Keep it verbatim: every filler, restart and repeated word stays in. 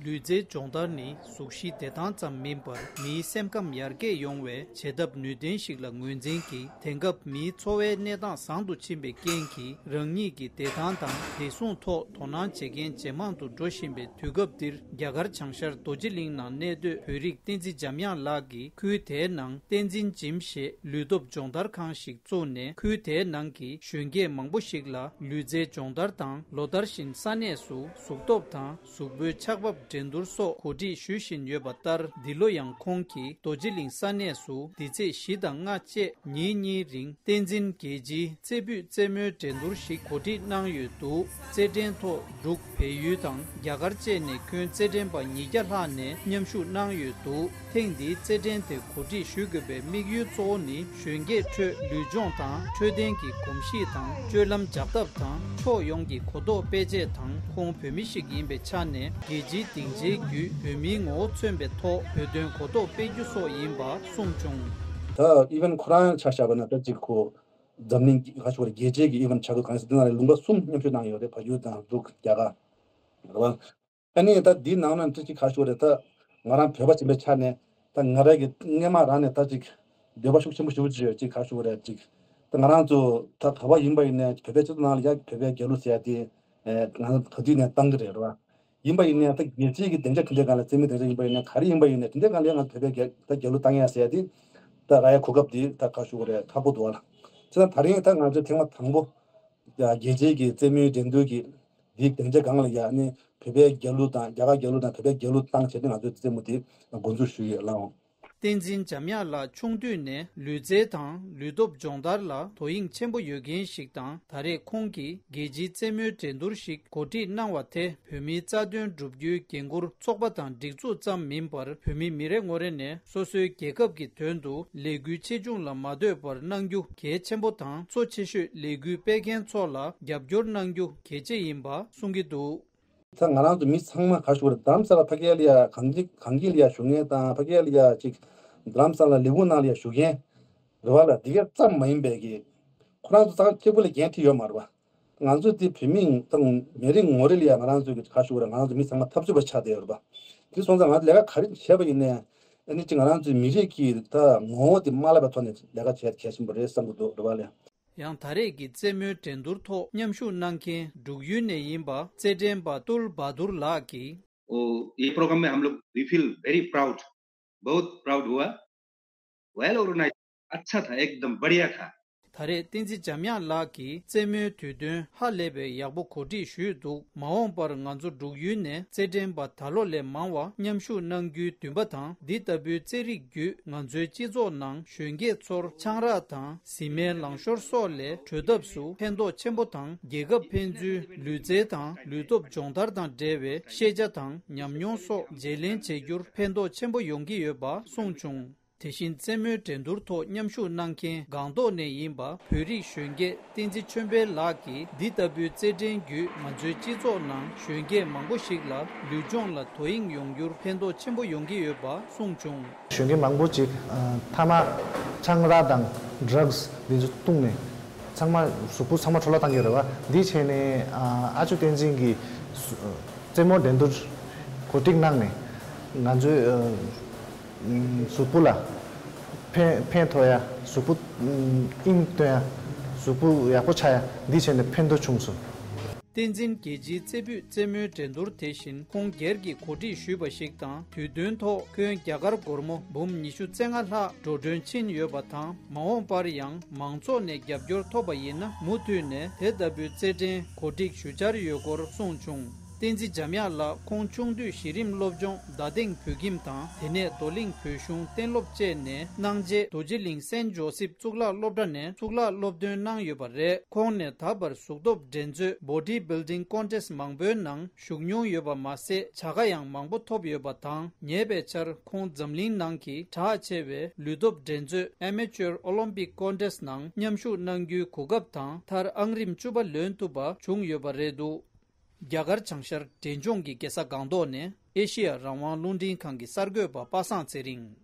ལུས་རྩལ་སྦྱོང་བརྡར་ནི་གཟུགས་གཞི་བདེ་ཐང་ཙམ་མིན་པར། མིའི་སེམས་ཁམས་ཡར་རྒྱས་ཡོང་བའི་བྱེད་ཐབས་ནུས་ལྡན་ཞིག་ལ་ངོས་འཛིན་གྱིས། དེང་སྐབས་མིའི་འཚོ་བའི་གནས་སྟངས་བཟང་དུ་ཕྱིན་པའི་རྐྱེན་གྱིས། རང་ཉིད་ཀྱི་བདེ་ཐང་དང་བདེ་སྲུང་ཐོག་དོ་སྣང་བྱེད་མཁན་ཇེ་མང་དུ་འགྲོ་བཞིན་པའི་དུས་སྐབས་འདིར། རྒྱ་གར་བྱང་ཤར་རྡོ་རྗེ་གླིང་ནང་གནས་སྡོད་བོད་རིགས་བསྟན་འཛིན་འཇམ་དབྱངས་ལགས་ཀྱིས། ཁུལ་དེའི་ནང་བསྟན་འཛིན་ཇིམ་ཞེས་ལུས་སྟོབས་སྦྱོང་བརྡར་ཁང་ཞིག་བཙུགས་ནས། ཁུལ་དེའི་ནང་གི་གཞོན་སྐྱེས་མང་པོ་ཞིག་ལ་ལུས་རྩལ་སྦྱོང་བརྡར་དང་། ལོ་ལྟར་བཞིན་ས་གནས་སུ་གཟུགས་སྟོབས་དང་གཟུགས་པོའི་ཆགས་བབ་འགྲན་བསྡུར་སོགས་གོ་སྒྲིག་ཞུ་བཞིན་ཡོད་པ་ལྟར། འདི་ལོ་ཡང་ཁོང་གིས་རྡོ་རྗེ་གླིང་ས་གནས་སུ་འདི་ཚེས་བཞི་དང་ལྔ་བཅས་ཉིན་གཉིས་རིང་བསྟན་འཛིན་རྒྱལ་སྤྱིའི་རྩེ་ཕུད་རྩེད་མོའི་འགྲན་བསྡུར་ཞིག་གོ་སྒྲིག་གནང་ཡོད་འདུག་རྩེད་འགྲན་ཐོག་འབྲུག་བལ་ཡུལ་དང་རྒྱ་གར་བཅས་ནས་ཁྱོན་རྩེད་འགྲན་པ་ཉིས་བརྒྱ་ལྷག་ནས་མཉམ་ཞུགས་གནང་ཡོད་འདུག་ཐེངས་འདིའི་རྩེད་འགྲན་དེ་གོ་སྒྲིག་ཞུ་དགོས་པའི་དམིགས་ཡུལ་གཙོ་བོ་ནི། གཞོན་སྐྱེས་ཁྲོད་ལུས་སྦྱོང་དང་འཕྲོད་བསྟེན་གྱི་གོམས་གཤིས་དང་། སྤྱོད་ལམ་འཇགས་ཐབས་དང་། ཕྱོགས་ཡོངས་ཀྱི་གོ་རྟོགས་སྤེལ་ཆེད་དང་། ཁོང་བོད་མི་ཞིག་ཡིན་པའི་ཆ་ནས། རྒྱལ་སྤྱིའི་སྡིངས་ཆའི་བརྒྱུད་བོད་མིའི་ངོ་བོ་མཚོན་པའི་ཐོག་བོད་དོན་གོ་རྟོགས་སྤེལ་རྒྱུ་སོགས་ཡིན་པ་གསུངས་བྱུང་། ད་ཨི་ཝན་ཁོ་རང་ཆ་བཞག་པ་ན། ད་ཅིག་ཁོ་འཛམ་གླིང་གི་ག་ཞུ་བར་རྒྱལ་སྤྱིའི་གི་ཨི་ཝན་ཆགས་ཀྱི་གང་ཡིན་ཟེར། དེ་ནང་ལ་ལུང་པ་གསུམ་མཉམ་ཞུགས་གནང་ཡོད་རེད། བལ་ཡུལ་དང་འབྲུག་རྒྱ་གར་རེད་བ། ཨ་ནི་ད་འདིའི་ནང་ན་ད་ཅིག་ག་ཞུ་བ་རེད། ད་ང་རང་བོད་པ་ཡིན་པའི་ཆ་ནས། ད་ང་རང་གི་སྔས་མ་རང་ནས་ད་ཅིག་འདོད་པ་ཤུགས་ཆེན་པོ་ཞེ་པོ་ཅིག་ཡོད། ཅིག་ག་ཞུ་བ་རེད། ཅིག་ད་ང་རང་ཚོ་ད་ག་བ་ཡིན་པ་ཡིན་ནའི་བོད་པའི་སྤྱི་ཚོགས་ནང་ལ་ཡ་བོད་པའི་རྒྱལ་གླུ་ཟེར་ཡ་དེ། ཨེ། ང་ཚོ་ག་དུས་ནས་བཏང་གི་རེད་བ། ཡིན་པ་ཡིན་ནའི་ད་རྒྱལ་སྤྱིའི་གི་སྡིངས་ཆ་དེ་འདྲའི་སྒང་ལ། རྩེད་མོའི་སྡིངས་ཆ་ཡིན་པ་ཡིན་ནའི་ག་རེ་ཡིན་པ་ཡིན་ནའི་དེ་འདྲའི་སྒང་ལ་ཡ་ང་ཚོ་བོད་པའི་རྒྱལ་ད་རྒྱལ་གླུ་བཏང་ཡ་ཟེར་ཡ་དེ། ད་ར་ཡ་གོ་སྐབས་དེ་ད་ག་ཞུ་བ་རེད། ཁག་པོ་འདུག་བ་ལ། བྱས་ཙང་ད་རིང་ད་ང་ཚོས་ཐེངས་མ་དང་པོ་རྒྱལ་སྤྱིའི་གི་རྩེད་མོའི་འགྲན་བསྡུར་གྱི་འདིའི་སྡིངས་ཆའི་སྒང་ལ་ཡ་ནི་བོད་པའི་རྒྱལ་གླུ་དང་རྒྱ་གར་རྒྱལ་གླུ་དང་བོད་པའི་རྒྱལ་གླུ་བཏང་བྱས་ཏེ་ང་ཚོའི་རྩེད་མོ་དེ་འགོ་འཛུགས་ཞུས་ཡོད་ལགས། བསྟན་འཛིན་འཇམ་དབྱངས་ལགས་ཆུང་དུས་ནས་ལུས་རྩལ་དང་ལུས་སྟོབས་སྦྱོང་བརྡར་ལ་དོ་དབྱིངས་ཆེན་པོ་ཡོད་མཁན་ཞིག་དང་། ད་རེས་ཁོང་གིས་རྒྱལ་སྤྱིའི་རྩེད་མོའི་འགྲན་བསྡུར་ཞིག་གོ་སྒྲིག་གནང་བ་དེ། བོད་མིའི་རྩ་དོན་བསྒྲུབ་རྒྱུའི་འགན་འཁུར་ཚོགས་པ་དང་སྒྲིག་འཛུགས་ཙམ་མིན་པར། བོད་མི་མི་རེ་ངོ་རེ་ནས་སོ་སོའི་རྒྱལ་ཁབ་ཀྱི་དོན་དུ་ལས་འགུལ་ཆེ་ཆུང་ལ་མ་ལྟོས་པར་གནང་རྒྱུ་གལ་ཆེན་པོ་དང་། གཙོ་ཆེ་ཤོས་ལས་འགུལ་སྤེལ་མཁན་ཚོ་ལ་རྒྱབ་སྐྱོར་གནང་རྒྱུ་གལ་ཆེ་ཡིན་པ་གསུང་གི་འདུག་ད་ང་རང་ཚོ་མི་ཚང་མ་ག་ཞུ་བ་རེད། རྡ་རམ་ས་ལ་ཕ་གི་ལ་ཡ་གངས་སྐྱིད་གངས་སྐྱིད་ལ་ཡ་བཞུགས་མཁན་དང་། ཕ་གི་ལ་ཡ་ཅིག་རྡ་རམ་ས་ལ་ལས་ཁུངས་ནང་ལ་ཡ་བཞུགས་མཁན་རེད་བ་ལ། འདི་ག་ཙམ་མ་ཡིན་པའི་གི་ཁོ་རང་ཚོ་ཚང་སྐྱིད་པོ་ལ་འགན་འཁྲི་ཡོད་མ་རེད་བ། ང་ཚོ་དེ་བོད་མི་དང་མི་རེ་ངོ་རེ་ལ་ཡ་ང་རང་ཚོའི་གི་ག་ཞུ་བ་རེད། ང་རང་ཚོ་མི་ཚང་མ་འཐབ་རྩོད་པ་ཆགས་བསྡད་ཡོད་རེད་བ། དེ་སོང་ཙང་ང་ཚོ་ལས་ཀ་ག་རེ་བྱས་པ་ཡིན་ནའི་ཨ་ནི་ཅིག་ང་རང་ཚོའི་མི་རིགས་ཀྱི་ད་ངོ་བོ་དེ་མ་བརླག་པའི་ཐོག་ནས་ལས་ཀ་བྱས་གལ་ཆེན་པོ་རེད་བསམ་གྱི་འདུག་རེད་བ་ལ། ཡང་ད་རེས་ཀྱི་རྩེད་མོའི་འགྲན་བསྡུར་ཐོག་མཉམ་ཞུགས་གནང་མཁན་འབྲུག་ཡུལ་ནས་ཡིན་པ་རྩེད་འགྲན་པ་ཏུལ་བྷ་དུར་ལགས་ཀྱིས། ओ, ये प्रोग्राम में हम लोग, वी फील वेरी प्राउड, बहुत प्राउड हुआ। वेल ऑर्गेनाइज, अच्छा था, एकदम बढ़िया था। ད་རེས་བསྟན་འཛིན་འཇམ་དབྱངས་ལགས་ཀྱིས་རྩེད་མོའི་དུས་སྟོན་ཧ་ལས་པའི་ཡག་པོ་གོ་སྒྲིག་ཞུས་འདུག་མ་འོངས་པར་ང་ཚོ་འབྲུག་ཡུལ་ནས་རྩེད་འགྲན་པ་ད་ལོ་ལས་མང་བ་མཉམ་ཞུགས་གནང་རྒྱུའི་འདུན་པ་དང་། འདི་ལྟ་བུའི་རྩེད་རིགས་བརྒྱུད་ང་ཚོའི་སྤྱི་ཚོགས་ནང་གཞོན་སྐྱེས་ཚོར་ཆང་རག་དང་གཟི་མའི་ལང་ཤོར་སོགས་ལས་གྲོལ་ཐབས་སུ་ཕན་ཐོགས་ཆེན་པོ་དང་། རྒྱལ་ཁབ་ཕན་ཚུན་ལུས་རྩལ་དང་ལུས་སྟོབས་སྦྱོང་བརྡར་དང་འབྲེལ་བའི་ཤེས་བྱ་དང་ཉམས་མྱོང་སོགས་བརྗེ་ལེན་བྱེད་རྒྱུར་ཕན་ཐོགས་ཆེན་པོ་ཡོང་གི་ཡོད་པ་གསུངས་བྱུང་། དེ་བཞིན་རྩེད་མོའི་འགྲན་བསྡུར་ཐོག་མཉམ་ཞུགས་གནང་མཁན་སྒང་ཏོག་ནས་ཡིན་པ་བོད་རིགས་གཞོན་སྐྱེས་བསྟན་འཛིན་ཆོས་འཕེལ་ལགས་ཀྱིས། འདི་ལྟ་བུའི་རྩེད་འགྲན་བརྒྱུད་ང་ཚོའི་སྤྱི་ཚོགས་ནང་གཞོན་སྐྱེས་མང་པོ་ཞིག་ལ་ལུས་སྦྱོང་ལ་དོ་དབྱིངས་ཡོང་རྒྱུར་ཕན་ཐོགས་ཆེན་པོ་ཡོང་གི་ཡོད་པ་གསུངས་བྱུང་། གཞོན་སྐྱེས་མང་པོ་ཅིག་ཨ། ཐ་མག་ཆང་རག་དང་ཌྲག་སི་འདི་ཚོ་བཏུངས་ནས་ཚང་མ་གཟུགས་པོ་ཚང་མ་འཕྲོ་བརླག་བཏང་གི་ཡོད་རེད་བ། འདི་བྱས་ནས་ཨ། ཨ་ཅོ་བསྟན་འཛིན་གྱིས་རྩེད་མོ་འགྲན་བསྡུར་གོ་སྒྲིག་གནང་ནས་ང་ཚོའི་ཨ། གཟུགས་པོ་ལ་ཕན་ཕན་ཐོགས་ཡ། གཟུགས་པོ་དབྱིངས་སྟོན་ཡ། གཟུགས་པོ་ཡག་པོ་ཆགས་ཡ། འདི་བྱས་ནས་ཕན་ཐོགས་བྱུང་སོང་། བསྟན་འཛིན་རྒྱལ་སྤྱིའི་རྩེ་ཕུད་རྩེད་མོའི་འགྲན་བསྡུར་དེ་བཞིན་ཁོང་སྒེར་གྱིས་གོ་སྒྲིག་ཞུས་པ་ཞིག་དང་། དུས་སྟོན་ཐོག་ཁྱོན་རྒྱ་གར་སྒོར་མོ་འབུམ་ཉི་ཤུ་རྩ་ལྔ་ལྷག་འགྲོ་གྲོན་ཕྱིན་ཡོད་པ་དང་། མ་འོངས་པར་ཡང་མང་ཚོགས་ནས་རྒྱབ་སྐྱོར་ཐོབ་པ་ཡིན་ན། མུ་མཐུད་ནས་དེ་ལྟ་བུའི་རྩེད་འགྲན་གོ་སྒྲིག་ཞུ་འཆར་ཡོད་སྐོར་གསུངས་བྱུང་། བསྟན་འཛིན་འཇམ་དབྱངས་ལགས་ཁོང་ཆུང་དུས་གཞི་རིམ་སློབ་སྦྱོང་རྡ་སྟེང་བོད་ཁྱིམ་དང་། དེ་ནས་རྡོར་གླིང་བོད་གཞུང་གཏན་སློབ་བཅས་ནས་གནང་རྗེས། རྡོ་རྗེ་གླིང་སེན་ཇོ་སིབ་གཙུག་ལག་སློབ་གྲྭ་ནས་གཙུག་ལག་སློབ་ཐོན་གནང་ཡོད་པ་རེད། ཁོང་ནས་ད་བར་གཟུགས་སྟོབས་འགྲན་རྩོད་Body Building Contest མང་པོའི་ནང་ཞུགས་མྱོང་ཡོད་པ་མ་ཟད། བྱ་དགའ་ཡང་མང་པོ་ཐོབ་ཡོད་པ་དང་། ཉེ་བའི་ཆར་ཁོང་འཛམ་གླིང་ནང་གི་གྲགས་ཆེ་བའི་ལུས་སྟོབས་འགྲན་རྩོད་Amateur Olympic Contest ནང་མཉམ་ཞུགས་གནང་རྒྱུའི་གོ་སྐབས་དང་། མཐར་ཨང་རིམ་བཅུ་པ་ལོན་ཐུབ་པ་བྱུང་ཡོད་པ་རེད་འདུག་རྒྱ་གར་བྱང་ཤར་འབྲས་ལྗོངས་ཀྱི་རྒྱལ་ས་སྒང་ཏོག་ནས་ཨེ་ཤེ་ཡ་རང་དབང་རླུང་འཕྲིན་ཁང་གི་གསར་འགོད་པ་པ་སངས་ཚེ་རིང་།